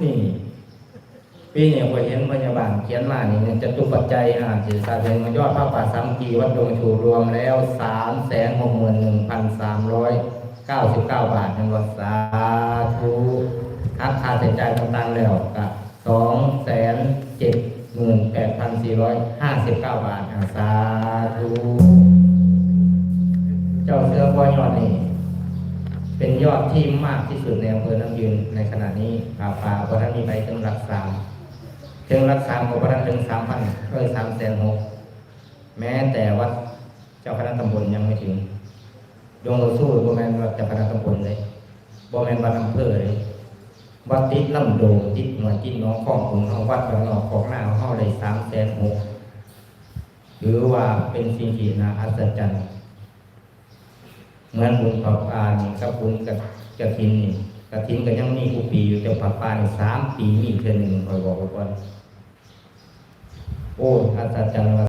ນີ້ ປີນີ້ຂ້ອຍເຫັນພະຍາບານຂຽນມານີ້ ຈະຕຸປັດໄຈ ອາ ຊິສາເຖິງຍອດຜ້າປ່າສາມັກຄີວັດດົງສະໂຫລ ລວມແລ້ວ ສາມແສນຫົກໝື່ນໜຶ່ງພັນສາມຮ້ອຍເກົ້າສິບເກົ້າບາດ ແມ່ນບໍ່? ສາທຸ. ຫັກຄ່າໃຊ້ຈ່າຍຕ່າງໆແລ້ວກະ ສອງແສນເຈັດໝື່ນແປດພັນສີ່ຮ້ອຍຫ້າສິບເກົ້າບາດ. ອາ ສາທຸ. ເຈົ້າເຊື່ອບໍ່? ຍອດນີ້ເປັນຍອດທີ່ມາກທີ່ສຸດໃນອຳເພີນ້ຳຢືນໃນຂະນະນີ້. ຜ້າປ່າບໍ່ທັນມີໃຜເຖິງຫຼັກສາມ ເຖິງຫຼັກສາມກໍບໍ່ທັນເຖິງສາມພັນ ເອີ ສາມແສນຫົກ ແມ້ແຕ່ວັດເຈົ້າຄະນະຕຳບົນຍັງບໍ່ເຖິງ. ດວງໂລຊູບໍ່ແມ່ນວັດເຈົ້າຄະນະຕຳບົນເດ້, ບໍ່ແມ່ນວັດອຳເພີເດ້, ວັດຕິດລຳໂດງ, ຕິດຫ້ວຍ, ຕິດໜອງຄອງຂອງເຮົາ, ວັດບ້ານນອກຄອກນາຂອງເຮົາໄດ້ສາມແສນຫົກ ຖືວ່າເປັນສິ່ງທີ່ໜ້າອັດສະຈັນ. ເໝືອນບຸນຜ້າປ່ານີ້ກັບບຸນກະ ກະຖິນນີ້, ກະຖິນກໍຍັງມີຄູ່ປີຢູ່, ແຕ່ຜ້າປ່ານີ້ສາມປີມີເທື່ອໜຶ່ງ, ຂ້ອຍບອກໄວ້ກ່ອນ. ໂອ້ ອັດສະຈັນວ່າ